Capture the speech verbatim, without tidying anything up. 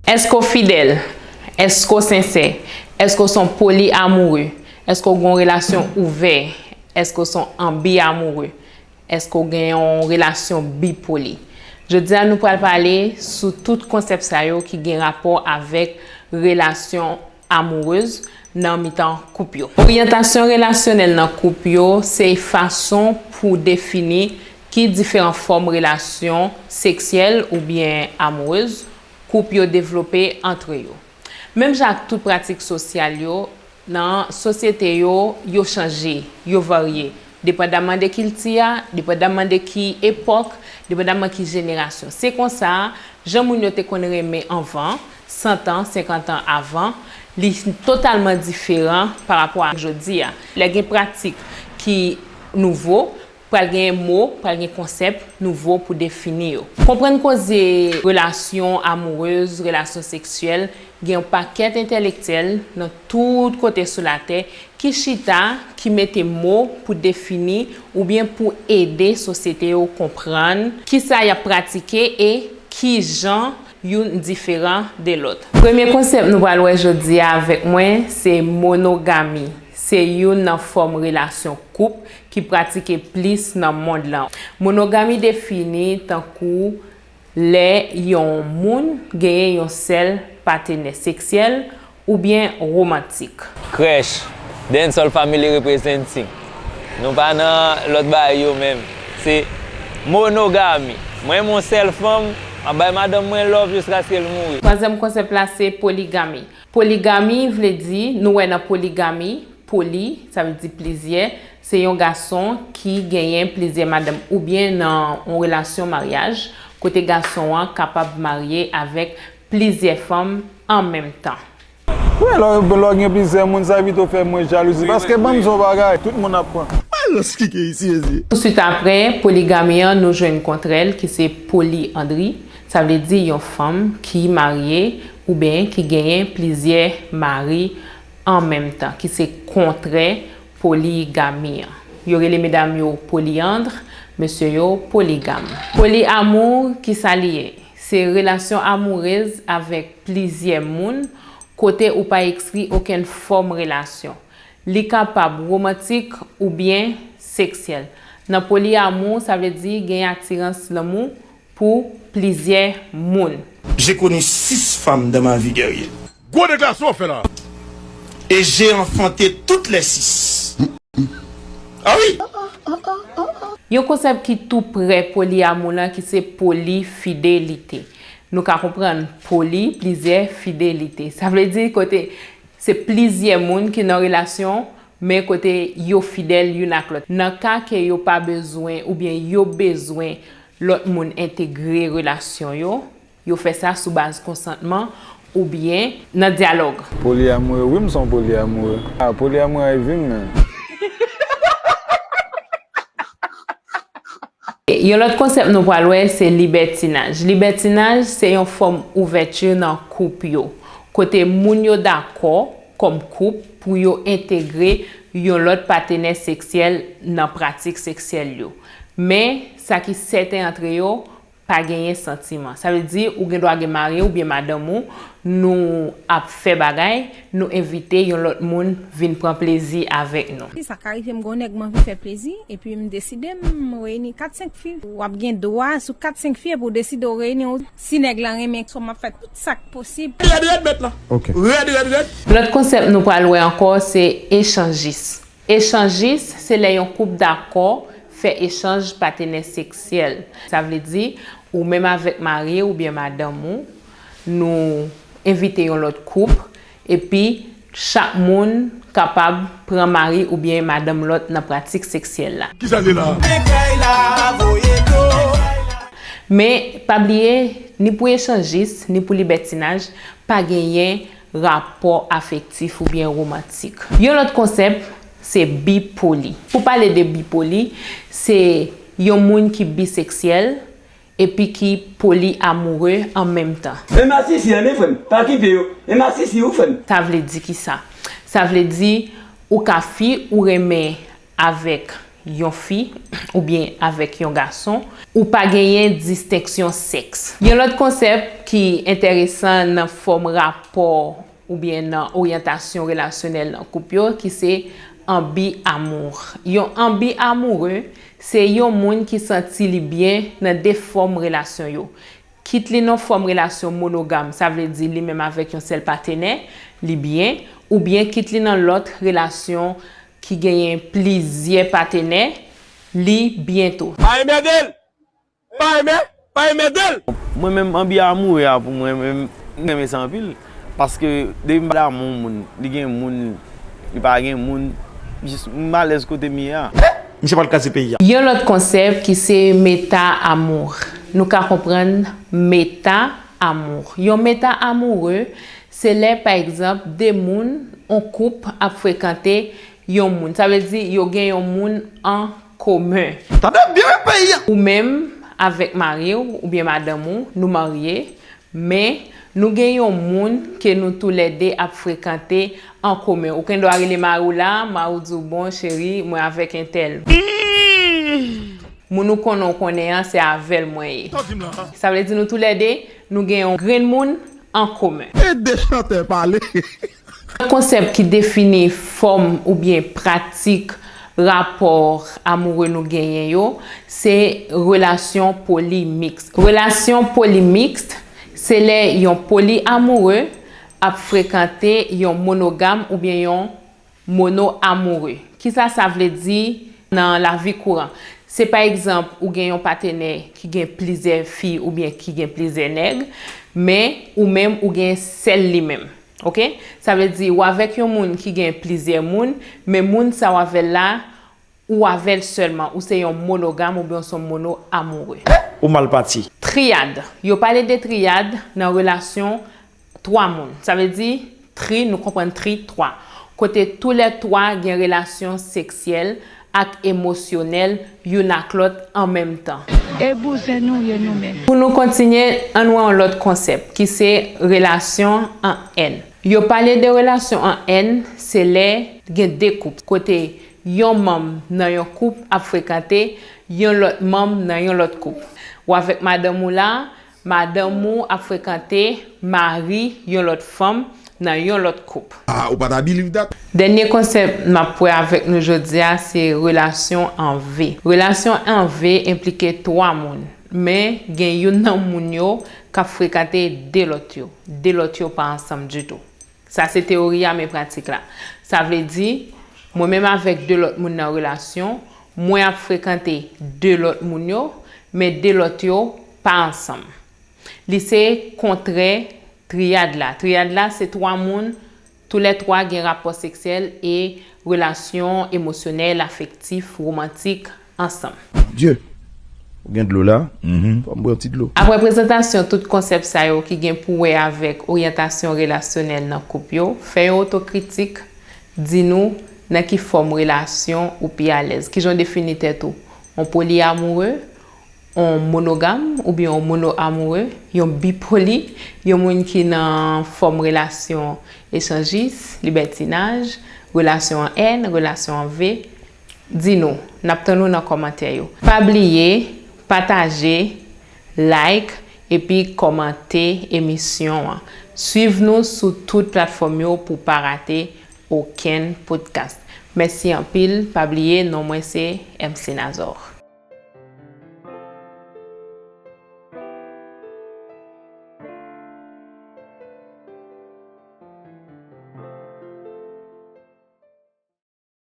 Èske w fidèl? Èske w sensè? Èske w se yon poli amoure? Èske w gen yon relasyon ouvè? Èske w se yon anbi amoure? Èske w gen yon relasyon bipoli? Jodi a, nou pral pale sou tout konsèp sa yo ki gen rapò avèk relasyon amourez nan mitan koup yo. Oryantasyon relasyonèl nan koup yo se fason pou defini ki diferan fòm relasyon seksyèl oubyen amourez koup yo devlope antre yo. Menm jan ak tout pratik sosyal yo, nan sosyete yo, yo chanje, yo varye, depandaman de kilti a, depandaman de ki epòk, depandaman ki jenerasyon. Se konsa, jan moun yo te konn renmen anvan, san tan, senkant an avan, li totalman diferan pa rapò ak jodi a. Lè gen pratik ki nouvo, pral gen mo, pral gen konsèp nouvo pou defini yo. Konprann koze relasyon amourez, relasyon seksyèl, gen yon pakèt entèlektyèl nan tout kote sou latè ki chita, ki mete mo pou defini oubyen pou ede sosyete yo konprann kisa y ap pratike e kijan youn diferan de lòt. Premye konsèp nou pral wè jodi a avèk mwen se monogami. Se youn nan fòm relasyon koup ki pratike plis nan mond lan. Monogami defini tankou lè yon moun genyen yon sèl patenè seksyèl oubyen womantik. Krèch, Dancehall Family Representing. Nou pa nan lòt bagay yo menm. Se monogami. Mwen renmen yon sèl fanm, m ap bay madanm mwen love jiskaske l mouri. Twazyèm konsèp la se poligami. Poligami vle di, nou wè nan poligami, poli, sa vle di plizyè, se yon gason ki genyen plizyè madanm oubyen nan yon relasyon maryaj, kote gason an kapab marye avèk plizyè fanm an menm tan. Wi, lè w, lè w gen plizyè moun, sa pito fè mwens jalouzi. Paske ban m di w yon bagay, tout moun ap pran. Malòs ki gen isi, mezye. Tousuit apre poligami an, nou jwenn kontrè l ki se poliandri. Sa vle di yon fanm ki marye oubyen ki genyen plizyè mari an menm tan, ki se kontrè poligami an. Yo rele medam yo poliandre, mesye yo poligam. Poliamour, kisa li ye? Se relasyon amourez avèk plizyè moun, kote ou pa ekskli okenn fòm relasyon. Li kapab womantik oubyen seksyèl. Nan poliamour, sa vle di gen atirans lanmou pou plizyè moun. J'ai connu six femmes dans ma vie, guerrier. Gwo deklarasyon w fè la. Et j'ai enfanté toutes les six. Ah oui! Yon konsèp ki tou prè poliamour lan ki se polifidelite. Nou ka konprann poli, plizyè, fidelite. Sa vle di kote se plizyè moun ki nan relasyon, men kote yo fidèl youn ak lòt. Nan ka ke yo pa bezwen oubyen yo bezwen lòt moun entegre relasyon yo, yo fè sa sou baz konsantman oubyen nan dyalòg. Polyamoure, wi, m se yon polyamoure. Ah, polyamoure a vin, men. Yon lòt konsèp nou pral wè, se libètinaj. Libètinaj, se yon fòm ouvèti nan koup yo, kote moun yo dakò, kòm koup, pou yo entegre yon lòt patenè seksyèl nan pratik seksyèl yo. Men, sa ki sèten antre yo, pa genyen santiman. Sa vle di, ou gen dwa gen mari oubyen madanm ou, nou ap fè bagay, nou envite yon lòt moun vin pran plezi avèk nou. Sa ka rive m gen yon nèg m anvi fè plezi, epi m deside m reyini kat senk fi. W ap gen dwa sou kat senk fi, epi w deside w reyini yon. Si nèg lan renmen, so m ap fè tout sa k posib. Rèd, rèd, mèt la. Ok. Rèd, rèd, rèd. Lòt konsèp nou pral wè ankò, se echanjis. Echanjis, se lè yon koup dakò fè echanj patenè seksyèl. Sa vle di, ou menm avèk mari oubyen madanm ou, nou envite yon lòt koup, epi chak moun kapab pran mari oubyen madanm lòt nan pratik seksyèl la. Kisa l ye la? Men, pa bliye, ni pou echanjis, ni pou libètinaj, pa genyen rapò afektif oubyen womantik. Yon lòt konsèp, se bipoli. Pou pale de bipoli, se yon moun ki biseksyèl epi ki poliamoure an menm tan. E masisi, an, men frè m, pa kipe yo. E masisi, wi, frè m. Sa vle di kisa? Sa vle di ou ka fi ou renmen avèk yon fi oubyen avèk yon gason, ou pa genyen distenksyon sèks. Yon lòt konsèp ki enteresan nan fòm rapò oubyen nan oryantasyon relasyonèl nan koup yo, ki se anbi amour. Yon anbi amoureux, se yon moun ki santi li byen nan de fòm relasyon yo. Kit li nan fòm relasyon monogam, sa vle di li menm avèk yon sèl patenè, li byen, oubyen kit li nan lòt relasyon ki genyen plizyè patenè, li byen tou. Pa enmède l! Pa enmè, pa enmède l! Mwen menm, anbi amoure a pou mwen menm, m renmen sa anpil. Paske depi m pale damou moun, li gen moun, li pa gen moun, jis m alèz kote m ye a. Misye pral kraze peyi a. Yon lòt konsèp ki se meta amour. Nou ka konprann meta amour. Yon meta amoureux, se lè, pa egzanp, de moun, yon koup ap frekante yon moun. Sa vle di, yo gen yon moun an komen. Tande byen, peyi a! Ou menm, avèk mari w oubyen madanm ou, nou marye, men nou gen yon moun ke nou toulède ap frekante an komen. Ou gen dwa rele mari w la, mari w di w, "Bon, cheri, mwen avèk entèl." Moun ou konnen w konnen an, se avè l mwen ye. Sa vle di nou toulède, nou gen yon grenn moun an komen. E de chantè pale. Konsèp ki defini fòm oubyen pratik rapò amoure nou genyen yo, se relasyon polimiks. Relasyon polimiks, se lè yon polyamoure ap frekante yon monogam oubyen yon monoamoureux. Kisa sa vle di nan lavi kouran? Se pa egzanp, ou gen yon patenè ki gen plizyè fi oubyen ki gen plizyè nèg, men ou menm ou gen sèl li menm. Oke? Sa vle di, ou avèk yon moun ki gen plizyè moun, men moun sa w avè l la, ou avè l sèlman, ou se yon monogam oubyen w se yon monoamoureux. Ou mal pati. Triyad. Yo pale de triyad nan relasyon twa moun. Sa vle di, tri, nou konprann tri, twa. Kote toulètwa gen relasyon seksyèl ak emosyonèl youn ak lòt an menm tan. E bouzen nou ye nou menm. Pou nou kontinye, ann wè yon lòt konsèp, ki se relasyon an N. Yo pale de relasyon an N, se lè gen de koup, kote yon manm nan yon koup ap frekante yon lòt manm nan yon lòt koup. Ou avèk madanm ou la, madanm ou ap frekante mari yon lòt fanm nan yon lòt koup. Ah, ou pa ta believe that? Dènye konsèp m ap wè avèk nou jodi a, se relasyon an V. Relasyon an V enplike twa moun, men gen youn nan moun yo k ap frekante de lòt yo. De lòt yo pa ansanm ditou. Sa se teyori a, men pratik la. Sa vle di, mwen menm avèk de lòt moun nan relasyon, mwen ap frekante de lòt moun yo, men de lòt yo pa ansanm. Li se kontrè triyad la. Triyad la se twa moun, toulètwa gen rapò seksyèl e relasyon emosyonèl, afektif, womantik ansanm. Dye, ou gen dlo la? Mhm. Fò m bwè yon ti dlo. Apre prezantasyon tout konsèp sa yo ki gen pou wè avèk oryantasyon relasyonèl nan koup yo, fè yon otokritik, di nou nan ki fòm relasyon ou pi alèz. Kijan w defini tèt ou? On polyamoureux, on monogam oubyen on monoamoureux, yon bipoli, yon moun ki nan fòm relasyon echanjis, libètinaj, relasyon an N, relasyon an V. Di nou, n ap tann ou nan kòmantè yo. Pa bliye pataje, like, epi kòmante emisyon an. Swiv nou sou tout platfòm yo pou w pa rate okenn podcast. Mèsi anpil, pa bliye non mwen se M C Nazor.